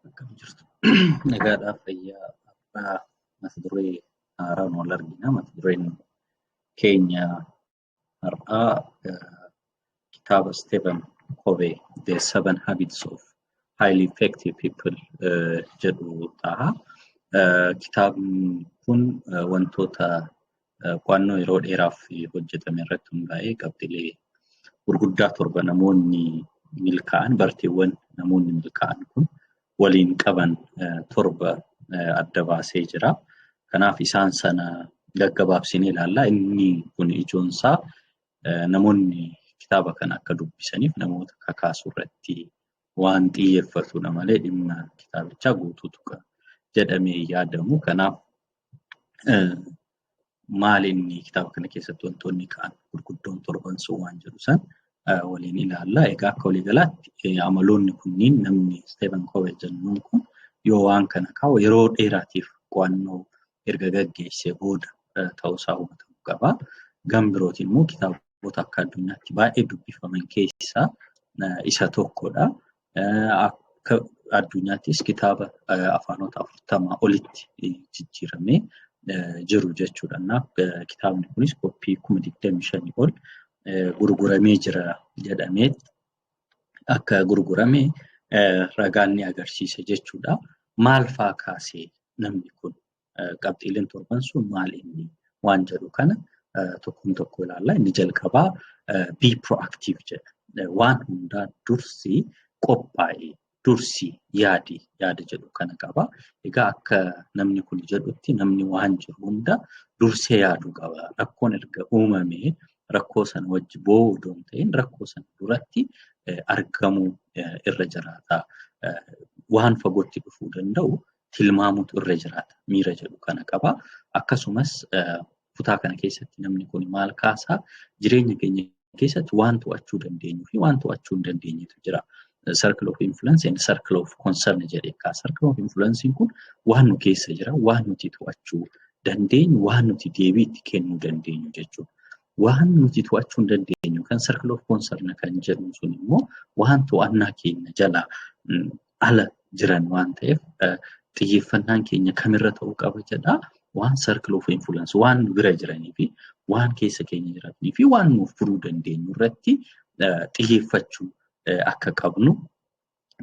Akkam jirtu? Nagaadhaaf fayyaa abbaa mata duree haaraan wal argina. Mata dureen keenya har'aa kitaaba Stephen Covey The Seven Habits of Highly Effective People jedhu ta'a. Kitaabni kun wantoota qo'annoo yeroo dheeraaf hojjetame irratti hundaa'ee qabxiilee gurguddaa torba namoonni milkaa'an, barteewwan namoonni milkaa'an kun waliin qaban torba adda baasee jira. Kanaaf isaan sana gaggabaabsinee ilaalla. Inni kun ijoonsaa namoonni kitaaba kana akka dubbisaniif namoota kakaasuu irratti waan xiyyeeffatudha malee dhimma kitaabichaa guutuutu jedhamee yaadamu. Kanaaf maal inni kitaaba kana keessatti wantoonni ka'an gurguddoon torban sun waan jedhu san waliin ilaalla. Egaa akka waliigalaatti amaloonni kunniin namni Stephen Covey jennuun kun yoo waan kana kaa'u yeroo dheeraatiif qo'annoo erga gaggeessee booda ta'uusaa hubatamuu qaba. Gama birootiin immoo kitaabota akka addunyaatti baay'ee dubbifaman keessaa isa tokkodha. Akka addunyaattis kitaaba afaanota 40 olitti jijjiiramee jiru jechuudha. Kitaabni kunis koppii 25,000 ol gurguramee jira jedhamee akka gurgurame ragaan ni agarsiisa jechuudha. Maal faa kaasee namni kun, qabxiileen torban sun maal inni waan jedhu kana tokkoon tokko ilaalla. Inni jalqabaa "Be proactive" jedha. Waan hundaa dursi qophaa'ee, dursi yaadi yaada jedhu kana qaba. Egaa akka namni kun jedhutti namni waan jiru hunda dursee yaaduu qaba. Rakkoon erga uumamee rakkoo sana wajji boo'uu odoo hin ta'in rakkoo sana duratti argamuu irra jiraata. Waan fagootti dhufuu danda'u tilmaamuutu irra jiraata miira jedhu kana qaba. Akkasumas kutaa kana keessatti namni kun maal kaasaa? Jireenya keenya keessatti waan to'achuu dandeenyuu fi waan to'achuu hin dandeenyetu jira. Circle of influence and circle of concern jedhee kaasa. Circle of influence kun waan nu keessa jira, waan nuti to'achuu dandeenyu, waan nuti deebii itti kennuu dandeenyu jechuudha. Waan nuti to'achuu hin dandeenyu kan circle of concern kan jedhu sun immoo waan to'annaa keenya jalaa ala jiran waan ta'eef xiyyeeffannaan keenya kamirra ta'uu qaba jedhaa. Waan circle of influence, waan nu bira jiranii fi waan keessa keenya jiraatanii fi waan nuuf furuu dandeenyu irratti xiyyeeffachuu akka qabnu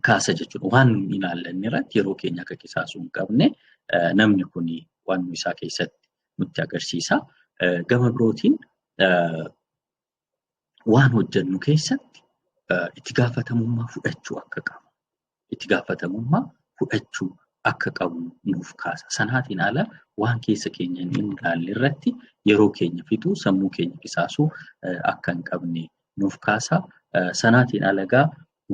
kaasa jechuudha. Waan nu ilaallanne irratti yeroo keenya akka qisaasuu hin qabne namni kun waan nu isaa keessatti nutti agarsiisa. Gama birootiin waan hojjennu keessatti itti gaafatamummaa fudhachuu akka qabnu. Itti gaafatamummaa fudhachuu akka qabnu nuuf kaasa. Sanaatiin ala waan keessa keenya hin ilaalle irratti yeroo keenya fixuu, sammuu keenya qisaasuu akka hin qabne nuuf kaasa. Sanaatiin ala egaa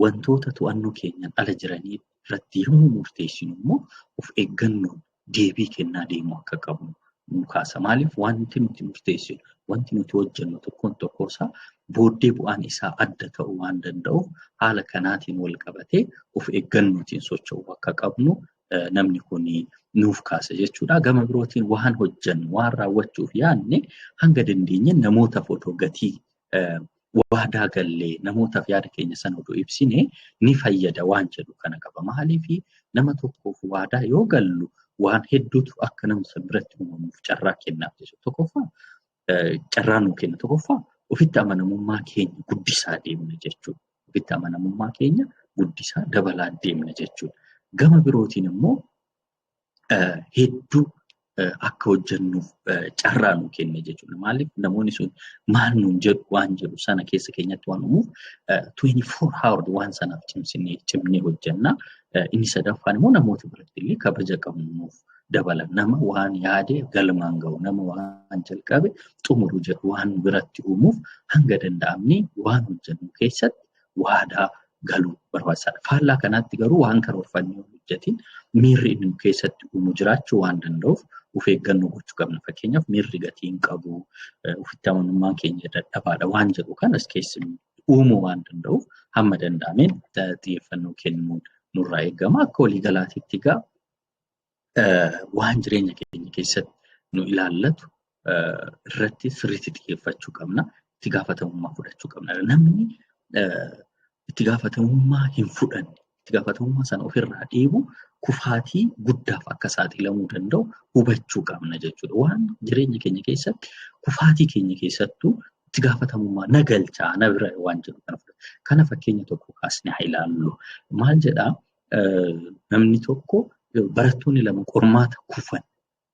wantoota to'annoo keenyaan ala jiranii irratti yommuu murteessinu immoo of eeggannoon deebii kennaa deemuu akka qabnu nu kaasa. Maaliif? Wanti nuti murteessinu, wanti nuti hojjennu tokkoon tokkoosaa booddee bu'aan isaa adda ta'uu waan danda'uuf haala kanaatiin wal qabatee of eeggannootiin socho'uu akka qabnu namni kun nuuf kaasa jechuudha. Gama birootiin waan hojjennu, waan raawwachuuf yaadne hanga dandeenye namootaaf otoo gatii waadaa gallee, namootaaf yaada keenya sana odoo ibsine ni fayyada waan jedhu kana qaba. Maaliif? Nama tokkoof waadaa yoo gallu waan hedduutu akka nama sana biratti uumamuuf carraa kennaaf jechuudha. Tokkoffaa carraa nuu kenna. Tokkoffaa ofitti amanamummaa keenya guddisaa deemna jechuudha. Ofitti amanamummaa keenya guddisaa dabalaa deemna jechuudha. Gama birootiin immoo hedduu akka hojjennuuf carraa nuu kenna jechuudha. Maaliif? Namoonni sun maal nuun jedhu waan jedhu sana keessa keenyatti waan uumuuf 24 hour waan sanaaf cimsinee cimnee hojjenna. Inni sadaffaan immoo namoota biratti illee kabaja qabnu nuuf dabala. Nama waan yaade galmaan gahu, nama waan jalqabe xumuru jedhu waan biratti uumuuf hanga danda'amne waan hojjennu keessatti waadaa galuu barbaachisaadha. Faallaa kanaatti garuu waan karoorfannee hojjetin miirri inni nu keessatti uumu jiraachuu waan danda'uuf of eeggannoo gochuu qabna. Fakkeenyaaf miirri gatii hin qabu, ofitti amanamummaan keenya dadhabaadha waan jedhu kanas keessa uumuu waan danda'uuf hamma danda'ameen xiyyeeffannoo kennuun nurraa eegama. Akka waliigalaatitti egaa waan jireenya keenya keessatti nu ilaallatu irratti sirriitti xiyyeeffachuu qabna. Itti gaafatamummaa fudhachuu qabna. Namni itti gaafatamummaa hin fudhanne Itti gaafatamummaa sana ofirraa dhiibu kufaatii guddaaf akka saaxilamuu danda'u hubachuu qabna jechuudha. Waan jireenya keenya keessatti kufaatii keenya keessattuu itti gaafatamummaa na galchaa na bira waan jedhu kana fudhata. Kana fakkeenya tokko kaasnee haa ilaallu. Maal jedhaa? Namni tokko, barattoonni lama qormaata kufan.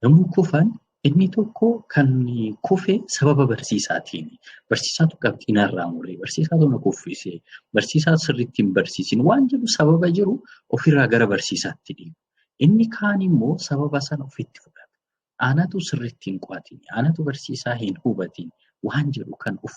Yommuu kufan inni tokko kan kufe sababa barsiisaatiin. Barsiisaatu qabxii narraa mure, barsiisaatu na kuffise, barsiisaa sirriitti hin barsiisin waan jedhu sababa jiru ofirraa gara barsiisaatti dhiibu. Inni kaan immoo sababa sana ofitti fudhata. Anatu sirriitti hin qo'atin, anatu barsiisaa hin hubatin waan jedhu kan of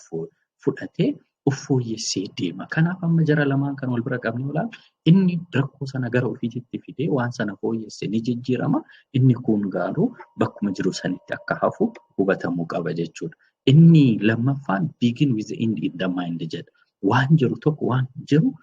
fudhatee of fooyyessee deema. Kanaaf amma jara lamaan kan wal bira qabnee ilaalu, inni rakkoo sana gara ofiitti fidee waan sana fooyyesse ni jijjiirama. Inni kun garuu bakkuma jiru sanitti akka hafu hubatamuu qaba jechuudha. Inni lammaffaan "begin with the end in the mind" jedha. Waan jiru tokko, waan jiru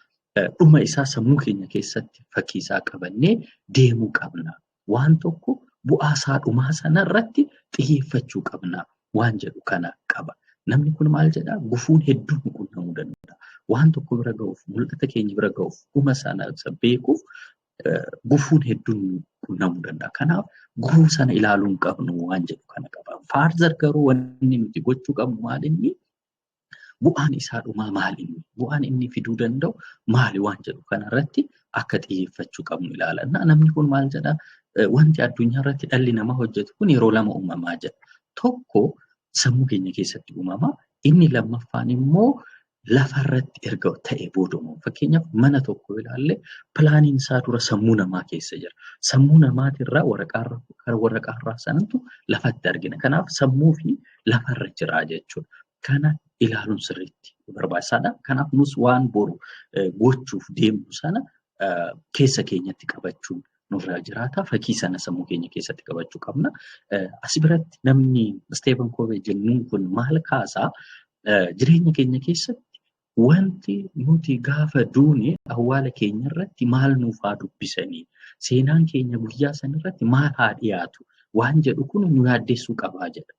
dhuma isaa sammuu keenya keessatti fakkii isaa qabannee deemuu qabna. Waan tokko bu'aa isaa dhumaa sana irratti xiyyeeffachuu qabna waan jedhu kana qaba. Namni kun maal jedhaa? Gufuun hedduun nu qunnamuu danda'a. Waan tokko bira ga'uuf, mul'ata keenya bira ga'uuf, dhuma sana beekuuf gufuun hedduun nu qunnamuu danda'a. Kanaaf gufuu sana ilaaluu hin qabnu waan jedhu kana qaba. Further garuu wanni nuti gochuu qabnu maal inni? Bu'aan isaa dhumaa maal inni? Bu'aan inni fiduu danda'u maali waan jedhu kanarratti akka xiyyeeffachuu qabnu ilaala. Namni kun maal jedhaa? Wanti addunyaa irratti dhalli namaa hojjetu kun yeroo lama uumamaa jedha. Tokko sammuu keenya keessatti uumama. Inni lammaffaan immoo lafarratti erga ta'e booda uumama. Fakkeenyaaf mana tokko ilaalle, planiin isaa dura sammuu namaa keessa jira. Sammuu namaatirraa waraqaarraa sanatu lafatti argina. Kanaaf sammuu fi lafarra jira jechuudha. Kana ilaaluun sirriitti barbaachisaadha. Kanaaf nus waan boru gochuuf deemnu sana keessa keenyatti qabachuun nurraa jiraata. Fakkii sana sammuu keenya keessatti qabachuu qabna. As biratti namni Stephen Covey jennuun kun maal kaasaa? Jireenya keenya keessatti wanti nuti gaafa duune awwaala keenya irratti maal nuuf haa dubbisanii, seenaan keenya guyyaa sanarratti maal haa dhiyaatu waan jedhu kun nu yaaddessuu qabaa jedha.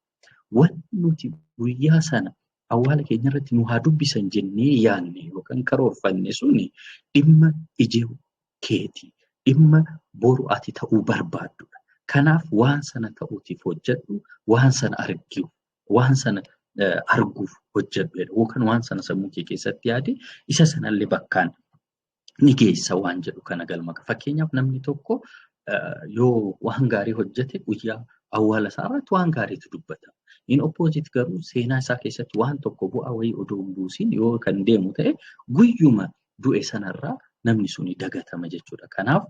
Wanti nuti guyyaa sana awwaala keenya irratti nu haa dubbisan jennee yaadne yookaan karoorfanne suni dhimma ijoo keeti. Dhimma boru ati ta'uu barbaaddudha. Kanaaf waan sana ta'uutiif hojjedhu, waan sana arguuf, waan sana arguuf hojjedhu yookaan waan sana sammuu kee keessatti yaade isa sanallee bakkaan ni geessa waan jedhu kana galma. Fakkeenyaaf namni tokko yoo waan gaarii hojjete guyyaa awwaala isaa irratti waan gaariitu dubbatama. In opposite garuu seenaa isaa keessatti waan tokko bu'aa wayii odoo hin buusin yoo kan deemu ta'e, guyyuma du'e sanarraa namni suni dagatama jechuudha. Kanaaf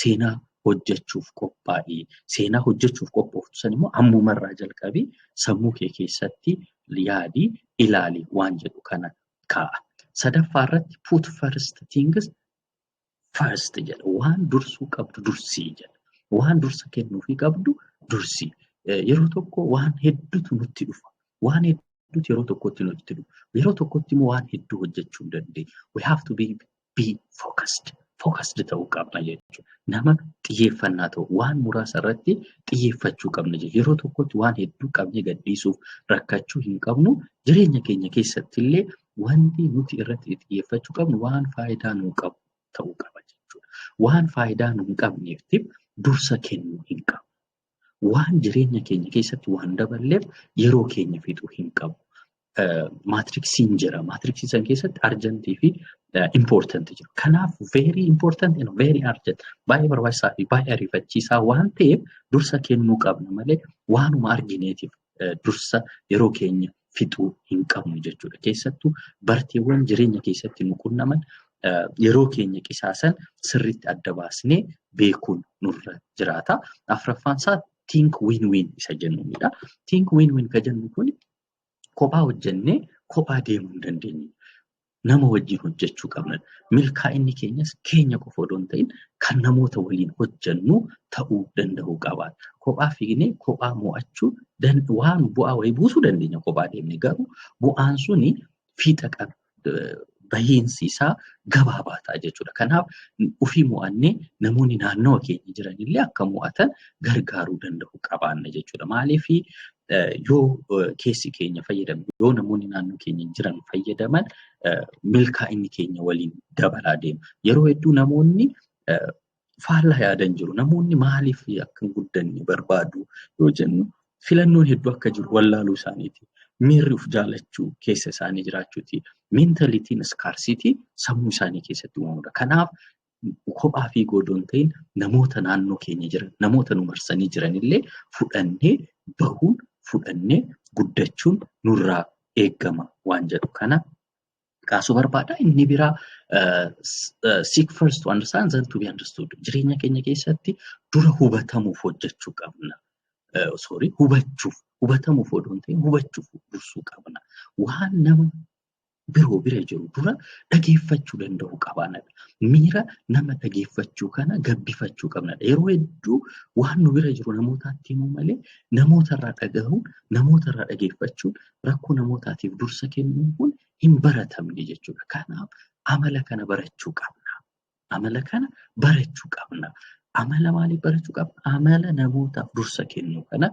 seenaa hojjechuuf qophaa'ii, seenaa hojjechuuf qophooftu san immoo ammumarraa jalqabii sammuu kee keessatti yaadii ilaali waan jedhu kana kaa'a. Sadaffaa irratti "put first things first" jedha. Waan dursuu qabdu dursii jedha. Waan dursa kennuufii qabdu dursii. Yeroo tokko waan hedduutu nutti dhufa. Waan hedduutu yeroo tokkotti nutti dhufa. Yeroo tokkotti immoo waan hedduu hojjechuu hin dandeenyu. We have to be focused. Focused ta'uu qabna jechuudha. Nama xiyyeeffannaa ta'u, waan muraasa irratti xiyyeeffachuu qabna jechuudha. Yeroo tokkotti waan hedduu qabnee gadhiisuuf rakkachuu hin qabnu. Jireenya keenya keessatti illee wanti nuti irratti xiyyeeffachuu qabnu waan faayidaa nuu qabu ta'uu qaba jechuudha. Waan faayidaa nuu hin qabneef dursa kennuu hin qabnu. Waan jireenya keenya keessatti waan daballeef yeroo keenya fixuu hin qabu. Matrixiin jira. Matrixii san keessatti urgentii fi important jiru. Kanaaf very important and very urgent, baay'ee barbaachisaa fi baay'ee ariifachiisaa waan ta'eef dursa kennuu qabna malee waanuma argineetiif dursa yeroo keenya fixuu hin qabnu jechuudha. Keessattuu barteewwan jireenya keessatti nu qunnaman, yeroo keenya qisaasan sirriitti adda baasnee beekuun nurra jiraata. Afuraffaan isaa think win-win isa jennuunidha. Think win-win ka jennu kun kophaa hojjennee kophaa deemuu hin dandeenyu. Nama wajjin hojjechuu qabna. Milkaa'inni keenyas keenya qofa odoo hin ta'in kan namoota waliin hojjennu ta'uu danda'uu qaba. Kophaa fiignee kophaa mo'achuu waan bu'aa wayii buusuu dandeenya kophaa deemnee, garuu bu'aan suni fiixa qaba. Bahiinsi isaa gabaabaa ta'a jechuudha. Kanaaf ofii mo'annee namoonni naannawa keenya jiranillee akka mo'atan gargaaruu danda'u qabaanna jechuudha. Maaliif Yoo keessi keenya fayyadamu, yoo namoonni naannoo keenya jiran fayyadaman, milkaa'inni keenya waliin dabalaa deema. Yeroo hedduu namoonni faallaa yaadan jiru. Namoonni maaliif akka hin guddanne barbaadu yoo jennu, filannoon hedduu akka jiru wallaaluu isaaniiti. Miirri of jaalachuu keessa isaanii jiraachuuti. Mentalityn scarcity sammuu isaanii keessatti uumamudha. Kanaaf kophaa fiiguu odoo hin ta'in, namoota naannoo keenya jiran, namoota nu marsanii jiranillee fudhannee bahuun, fudhannee guddachuun nurraa eeggama waan jedhu kana kaasuu barbaada. Inni biraa "Seek first to understand, then to be understood." Jireenya keenya keessatti dura hubatamuuf hojjechuu qabna. Sorry, hubachuuf, hubatamuuf odoo hin ta'in hubachuuf dursuu qabna. Waan nama biroo bira jiru dura dhageeffachuu danda'uu qabaanadha. Miira nama dhageeffachuu kana gabbifachuu qabnadha. Yeroo hedduu waan nu bira jiru namootaatti himuu malee, namootarraa dhagahuun, namootarraa dhageeffachuun, rakkoo namootaatiif dursa kennuun kun hin baratamne jechuudha. Kanaaf amala kana barachuu qabna. Amala kana barachuu qabna. Amala maalii barachuu qabna? Amala namootaaf dursa kennuu kana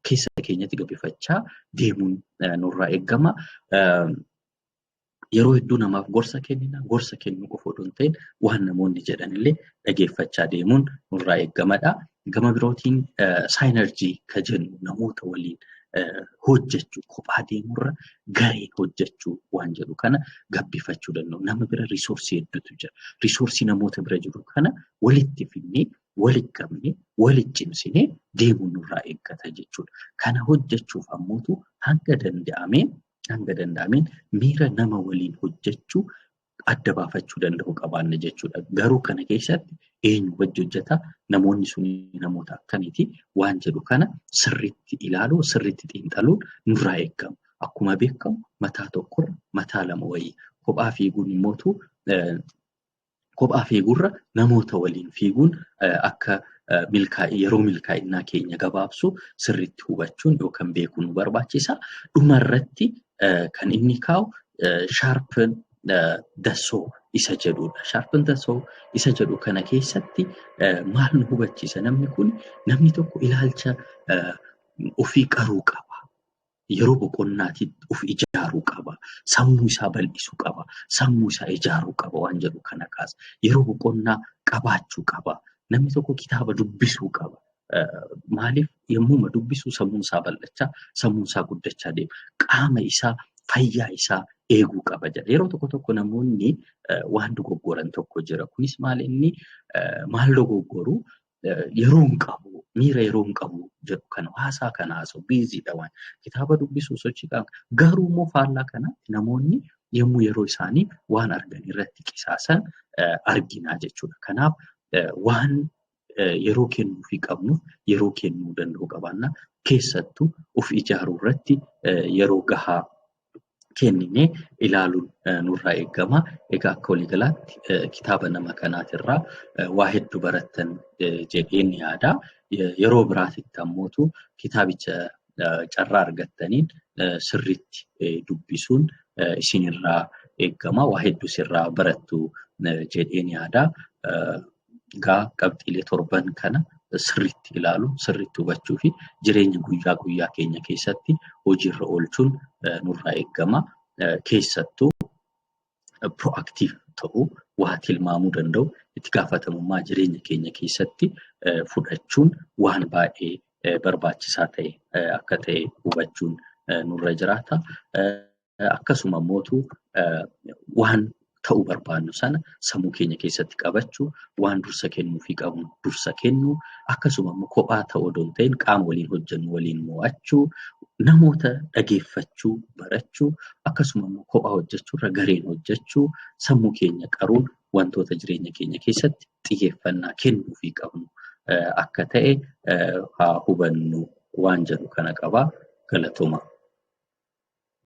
keessa keenyatti gabbifachaa deemuun nurraa eegama. Yeroo hedduu namaaf gorsa kennina. Gorsa kennuu qofa odoo hin ta'in, waan namoonni jedhanillee dhageeffachaa deemuun nurraa eeggamadha. Gama birootiin synergy ka jennu, namoota waliin hojjechuu, kophaa deemurra gareen hojjechuu waan jedhu kana gabbifachuu danda'u. Nama bira resource hedduutu jira. Resource namoota bira jiru kana walitti fidnee, walitti qabnee, walitti cimsinee deemuun nurraa eeggata jechuudha. Kana hojjechuuf ammootu hanga danda'ameen miira nama waliin hojjechuu adda baafachuu danda'u qabaanna jechuudha. Garuu kana keessatti eenyu wajji hojjeta, namoonni sun namoota akkamiiti waan jedhu kana sirriitti ilaaluu, sirriitti xiinxaluun nurraa eegama. Akkuma beekamu mataa tokkorra mataa lama wayya. Kophaa fiiguun immootu kophaa fiiguurra namoota waliin fiiguun akka yeroo milkaa'inaa keenya gabaabsu sirriitti hubachuun yookaan beekuun nu barbaachisa. Dhumarratti kan inni kaa'u "Sharpen the saw" isa jedhudha. "Sharpen the saw" isa jedhu kana keessatti maal nu hubachiisa namni kun? Namni tokko ilaalcha ofii qaruu qaba. Yeroo boqonnaatitti of ijaaruu qaba. Sammuu isaa bal'isuu qaba. Sammuu isaa ijaaruu qaba waan jedhu kana kaasa. Yeroo boqonnaa qabaachuu qaba. Namni tokko kitaaba dubbisuu qaba. Maaliif? Yommuu dubbisu sammuun isaa bal'achaa, sammuun isaa guddachaa deema. Qaama isaa, fayyaa isaa eeguu qaba jedha. Yeroo tokko tokko namoonni waan dogoggoran tokko jira. Kunis maal inni maal dogoggoru? Yeroo hin qabu, miira yeroo hin qabu jedhu kana haasaa kana haasa'u, busydha waan kitaaba dubbisuu, sochii qaama. Garuu immoo faallaa kanatti namoonni yommuu yeroo isaanii waan argan irratti qisaasan argina jechuudha. Kanaaf waan yeroo kennuufii qabnuuf yeroo kennuu danda'uu qabaanna. Keessattuu of ijaaruu irratti yeroo gahaa kenninee ilaaluun nurraa eegama. Egaa akka waliigalaatti kitaaba nama kanaatirraa waa hedduu barattan jedheen yaada. Yeroo biraatitti ammootu kitaabicha carraa argattaniin sirriitti dubbisuun isinirraa eegama. Waa hedduu sirraa barattu jedheen yaada. Egaa qabxiilee torban kana sirriitti ilaaluu, sirriitti hubachuu fi jireenya guyyaa guyyaa keenya keessatti hojiirra oolchuun nurraa eegama. Keessattuu proactive ta'uu, waa tilmaamuu danda'u, itti gaafatamummaa jireenya keenya keessatti fudhachuun waan baay'ee barbaachisaa ta'e akka ta'e hubachuun nurra jiraata. Akkasuma immoo waan ta'uu barbaannu sana sammuu keenya keessatti qabachuu, waan dursa kennuufii qabnu dursa kennuu, akkasuma immoo kophaa ta'uu odoo hin ta'in qaama waliin hojjennu waliin mo'achuu, namoota dhageeffachuu barachuu, akkasuma immoo kophaa hojjechuurra gareen hojjechuu, sammuu keenya qaruun wantoota jireenya keenya keessatti xiyyeeffannaa kennuufii qabnu akka ta'e haa hubannu waan jedhu kana qabaa. Galatooma.